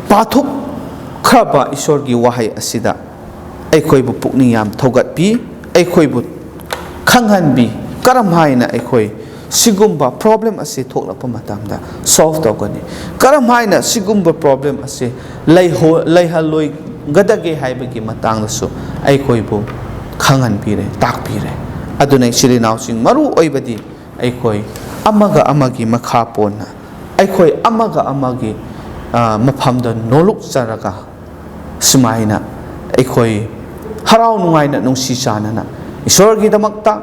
ꯄꯥꯊꯣꯛꯈ꯭ꯔꯕ ꯏꯁꯣꯔꯒꯤ ꯋꯥꯍꯩ ꯑꯁꯤꯗ ꯑꯩꯈꯣꯏꯕꯨ ꯄꯨꯛꯅꯤꯡ ꯌꯥꯝ ꯊꯧꯒꯠꯄꯤ, ꯑꯩꯈꯣꯏꯕꯨ ꯈꯪꯍꯟꯕꯤ, ꯀꯔꯝ ꯍꯥꯏꯅ ꯑꯩꯈꯣꯏ ꯁꯤꯒꯨꯝꯕ problem ꯑꯁꯤ ꯊꯣꯛꯂꯛꯄ ꯃꯇꯝꯗ solve ꯇꯧꯒꯅꯤ, ꯀꯔꯝ ꯍꯥꯏꯅ ꯁꯤꯒꯨꯝꯕ problem ꯑꯁꯤ ꯂꯩꯍꯣ-, ꯂꯩꯍꯜꯂꯣꯏꯒꯗꯒꯦ ꯍꯥꯏꯕꯒꯤ ꯃꯇꯥꯡꯗꯁꯨ ꯑꯩꯈꯣꯏꯕꯨ ꯈꯪꯍꯟꯕꯤꯔꯦ, ꯇꯥꯛꯄꯤꯔꯦ꯫ ꯑꯗꯨꯅ ꯏꯆꯤꯜ ꯏꯅꯥꯎꯁꯤꯡ, ꯃꯔꯨ ꯑꯣꯏꯕꯗꯤ ꯑꯩꯈꯣꯏ ꯑꯃꯒ ꯑꯃꯒꯤ ꯃꯈꯥ ꯄꯣꯟꯅ, ꯑꯩꯈꯣꯏ ꯑꯃꯒ ꯑꯃꯒꯤ, ꯑ, ꯃꯐꯝꯗ ꯅꯣꯂꯨꯛꯆꯔꯒ, ꯁꯨꯃꯥꯏꯅ ꯑꯩꯈꯣꯏ ꯍꯔꯥꯎ ꯅꯨꯡꯉꯥꯏꯅ, ꯅꯨꯡꯁꯤ ꯆꯥꯟꯅꯅ ꯏꯁꯣꯔꯒꯤꯗꯃꯛꯇ,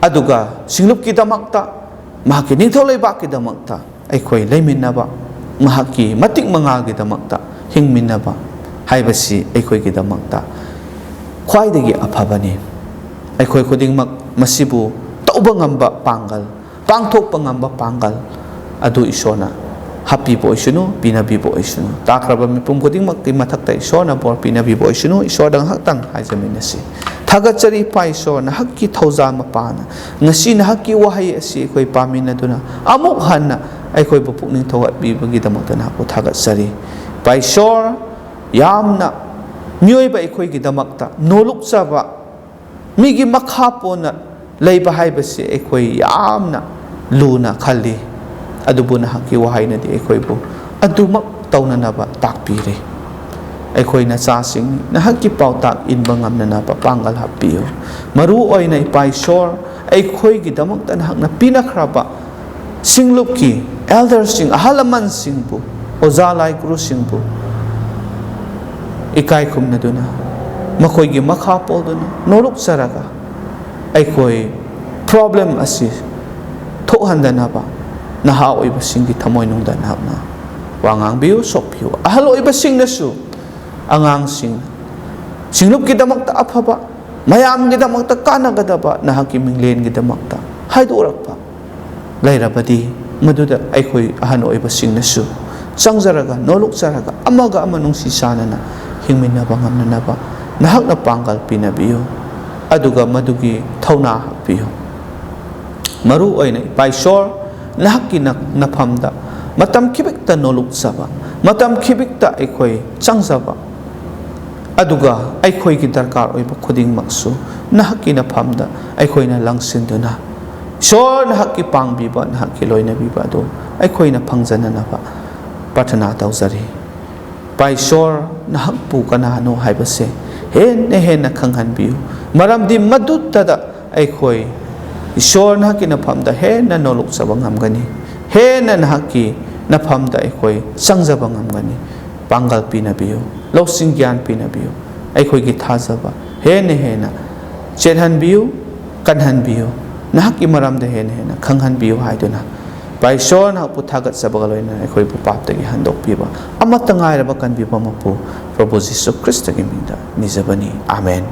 ꯑꯗꯨꯒ ꯁꯤꯡꯂꯨꯞꯀꯤꯗꯃꯛꯇ, ꯃꯍꯥꯛꯀꯤ ꯅꯤꯡꯊꯧ ꯂꯩꯕꯥꯛꯀꯤꯗꯃꯛꯇ ꯑꯩꯈꯣꯏ ꯂꯩꯃꯤꯟꯅꯕ, ꯃꯍꯥꯛꯀꯤ ꯃꯇꯤꯛ ꯃꯉꯥꯒꯤꯗꯃꯛꯇ ꯍꯤꯡꯃꯤꯟꯅꯕ ꯍꯥꯏꯕꯁꯤ ꯑꯩꯈꯣꯏꯒꯤꯗꯃꯛꯇ ꯈ꯭ꯋꯥꯏꯗꯒꯤ ꯑꯐꯕꯅꯤ꯫ ꯑꯩꯈꯣꯏ ꯈꯨꯗꯤꯡꯃꯛ ꯃꯁꯤꯕꯨ ꯇꯧꯕ ꯉꯝꯕ ꯄꯥꯡꯒꯜ, ꯄꯥꯡꯊꯣꯛꯄ ꯉꯝꯕ ꯄꯥꯡꯒꯜ ꯑꯗꯨ ꯏꯁꯣꯔꯅ ꯍꯥꯞꯄꯤꯕ ꯑꯣꯏꯁꯅꯨ, ꯄꯤꯅꯕꯤꯕ ꯑꯣꯏꯁꯅꯨ꯫ ꯇꯥꯈ꯭ꯔꯕ ꯃꯤꯄꯨꯝ ꯈꯨꯗꯤꯡꯃꯛꯀꯤ ꯃꯊꯛꯇ ꯏꯁꯣꯔꯅ ꯕꯣꯔ ꯄꯤꯅꯕꯤꯕ ꯑꯣꯏꯁꯅꯨ꯫ ꯏꯁꯣꯔꯗ ꯉꯥꯏꯍꯥꯛꯇꯪ ꯍꯥꯏꯖꯃꯤꯟꯅꯁꯤ꯫ ꯊꯥꯒꯠꯆꯔꯤ ꯏꯄꯥ ꯏꯁꯣꯔ, ꯅꯍꯥꯛꯀꯤ ꯊꯧꯖꯥꯜ ꯃꯄꯥꯅ ꯉꯁꯤ ꯅꯍꯥꯛꯀꯤ ꯋꯥꯍꯩ ꯑꯁꯤ ꯑꯩꯈꯣꯏ ꯄꯥꯃꯤꯟꯅꯗꯨꯅ ꯑꯃꯨꯛ ꯍꯟꯅ ꯑꯩꯈꯣꯏꯕꯨ ꯄꯨꯛꯅꯤꯡ ꯊꯧꯒꯠꯄꯤꯕꯒꯤꯗꯃꯛꯇ ꯅꯍꯥꯛꯄꯨ ꯊꯥꯒꯠꯆꯔꯤ꯫ ꯏꯄꯥ ꯏꯁꯣꯔ, ꯌꯥꯝꯅ ꯃꯤꯑꯣꯏꯕ ꯑꯩꯈꯣꯏꯒꯤꯗꯃꯛꯇ ꯅꯣꯂꯨꯛꯆꯕ, ꯃꯤꯒꯤ ꯃꯈꯥ ꯄꯣꯟꯅ ꯂꯩꯕ ꯍꯥꯏꯕꯁꯤ ꯑꯩꯈꯣꯏ ꯌꯥꯝꯅ ꯂꯨꯅ ꯈꯜꯂꯤ꯫ ꯑꯗꯨꯕꯨ ꯅꯍꯥꯛꯀꯤ ꯋꯥꯍꯩꯅꯗꯤ ꯑꯩꯈꯣꯏꯕꯨ ꯑꯗꯨꯃꯛ ꯇꯧꯅꯅꯕ ꯇꯥꯛꯄꯤꯔꯤ꯫ ꯑꯩꯈꯣꯏ ꯅꯆꯥꯁꯤꯡꯅꯤ, ꯅꯍꯥꯛꯀꯤ ꯄꯥꯎꯇꯥꯛ ꯏꯟꯕ ꯉꯝꯅꯅꯕ ꯄꯥꯡꯒꯜ ꯍꯥꯞꯄꯤꯌꯨ꯫ ꯃꯔꯨ ꯑꯣꯏꯅ ꯏꯄꯥ ꯏꯁꯣꯔ, ꯑꯩꯈꯣꯏꯒꯤꯗꯃꯛꯇ ꯅꯍꯥꯛꯅ ꯄꯤꯅꯈ꯭ꯔꯕ ꯁꯤꯡꯂꯨꯞꯀꯤ elderꯁꯤꯡ, ꯑꯍꯜ ꯂꯃꯟꯁꯤꯡꯕꯨ, ꯑꯣꯖꯥ ꯂꯥꯏ ꯒꯨꯔꯨꯁꯤꯡꯕꯨ ꯏꯀꯥꯏ ꯈꯨꯝꯅꯗꯨꯅ, ꯃꯈꯣꯏꯒꯤ ꯃꯈꯥ ꯄꯣꯟꯗꯨꯅ, ꯅꯣꯂꯨꯛꯆꯔꯒ ꯑꯩꯈꯣꯏ problem ꯑꯁꯤ ꯊꯣꯛꯍꯟꯗꯅꯕ ꯅꯍꯥ ꯑꯣꯏꯕꯁꯤꯡꯒꯤ ꯊꯃꯣꯏꯅꯨꯡꯗ ꯅꯍꯥꯛꯅ ꯋꯥ ꯉꯥꯡꯕꯤꯌꯨ, ꯁꯣꯛꯄꯤꯌꯨ꯫ ꯑꯍꯜ ꯑꯣꯏꯕꯁꯤꯡꯅꯁꯨ ꯑꯉꯥꯡꯁꯤꯡ ꯁꯤꯡꯂꯨꯞꯀꯤꯗꯃꯛꯇ ꯑꯐꯕ, ꯃꯌꯥꯝꯒꯤꯗꯃꯛꯇ ꯀꯥꯟꯅꯒꯗꯕ ꯅꯍꯥꯛꯀꯤ ꯃꯤꯡꯂꯦꯟꯒꯤꯗꯃꯛꯇ ꯍꯥꯏꯗꯣꯔꯛꯄ ꯂꯩꯔꯕꯗꯤ, ꯃꯗꯨꯗ ꯑꯩꯈꯣꯏ ꯑꯍꯟ ꯑꯣꯏꯕꯁꯤꯡꯅꯁꯨ ꯆꯪꯖꯔꯒ, ꯅꯣꯂꯨꯛꯆꯔꯒ, ꯑꯃꯒ ꯑꯃ ꯅꯨꯡꯁꯤ ꯆꯥꯟꯅꯅ ꯍꯤꯡꯃꯤꯟꯅꯕ ꯉꯝꯅꯅꯕ ꯅꯍꯥꯛꯅ ꯄꯥꯡꯒꯜ ꯄꯤꯅꯕꯤꯌꯨ, ꯑꯗꯨꯒ ꯃꯗꯨꯒꯤ ꯊꯧꯅꯥ ꯍꯥꯞꯄꯤꯌꯨ꯫ ꯃꯔꯨ ꯑꯣꯏꯅ ꯏꯄꯥ ꯏꯁꯣꯔ, ꯅꯍꯥꯛꯀꯤ ꯅ-, ꯅꯐꯝꯗ ꯃꯇꯝ ꯈꯤꯕꯤꯛꯇ ꯅꯣꯂꯨꯛꯆꯕ, ꯃꯇꯝ ꯈꯤꯕꯤꯛꯇ ꯑꯩꯈꯣꯏ ꯆꯪꯖꯕ, ꯑꯗꯨꯒ ꯑꯩꯈꯣꯏꯒꯤ ꯗꯔꯀꯥꯔ ꯑꯣꯏꯕ ꯈꯨꯗꯤꯡꯃꯛꯁꯨ ꯅꯍꯥꯛꯀꯤ ꯅꯐꯝꯗ ꯑꯩꯈꯣꯏꯅ ꯂꯪꯁꯤꯟꯗꯨꯅ, ꯏꯁꯣꯔ, ꯅꯍꯥꯛꯀꯤ ꯄꯥꯡꯕꯤꯕ, ꯅꯍꯥꯛꯀꯤ ꯂꯣꯏꯅꯕꯤꯕ ꯑꯗꯨ ꯑꯩꯈꯣꯏꯅ ꯐꯪꯖꯅꯅꯕ ꯄ꯭ꯔꯥꯊꯅꯥ ꯇꯧꯖꯔꯤ꯫ ꯏꯄꯥ ꯏꯁꯣꯔ, ꯅꯍꯥꯛꯄꯨ ꯀꯅꯥꯅꯣ ꯍꯥꯏꯕꯁꯦ ꯍꯦꯟꯅ ꯍꯦꯟꯅ ꯈꯪꯍꯟꯕꯤꯌꯨ, ꯃꯔꯝꯗꯤ ꯃꯗꯨꯇꯗ ꯑꯩꯈꯣꯏ ꯏꯁꯣꯔ, ꯅꯍꯥꯛꯀꯤ ꯅꯐꯝꯗ ꯍꯦꯟꯅ ꯅꯣꯂꯨꯛꯆꯕ ꯉꯝꯒꯅꯤ, ꯍꯦꯟꯅ ꯅꯍꯥꯛꯀꯤ ꯅꯐꯝꯗ ꯑꯩꯈꯣꯏ ꯆꯪꯖꯕ ꯉꯝꯒꯅꯤ꯫ ꯄꯥꯡꯒꯜ ꯄꯤꯅꯕꯤꯌꯨ, ꯂꯧꯁꯤꯡ ꯒ꯭ꯌꯥꯟ ꯄꯤꯅꯕꯤꯌꯨ꯫ ꯑꯩꯈꯣꯏꯒꯤ ꯊꯥꯖꯕ ꯍꯦꯟꯅ ꯍꯦꯟꯅ ꯆꯦꯠꯍꯟꯕꯤꯌꯨ, ꯀꯟꯍꯟꯕꯤꯌꯨ, ꯅꯍꯥꯛꯀꯤ ꯃꯔꯝꯗ ꯍꯦꯟꯅ ꯍꯦꯟꯅ ꯈꯪꯍꯟꯕꯤꯌꯨ ꯍꯥꯏꯗꯨꯅ, ꯏꯄꯥ ꯏꯁꯣꯔ, ꯅꯍꯥꯛꯄꯨ ꯊꯥꯒꯠꯆꯕꯒ ꯂꯣꯏꯅꯅ ꯑꯩꯈꯣꯏꯕꯨ ꯄꯥꯞꯇꯒꯤ ꯍꯟꯗꯣꯛꯄꯤꯕ ꯑꯃꯠꯇ ꯉꯥꯏꯔꯕ ꯀꯟꯕꯤꯕ ꯃꯄꯨ ꯄ꯭ꯔꯚꯨ ꯖꯤꯁꯨ ꯈ꯭ꯔꯤꯁꯇꯒꯤ ꯃꯤꯡꯗ ꯅꯤꯖꯕꯅꯤ꯫ ꯑꯥꯃꯦꯟ꯫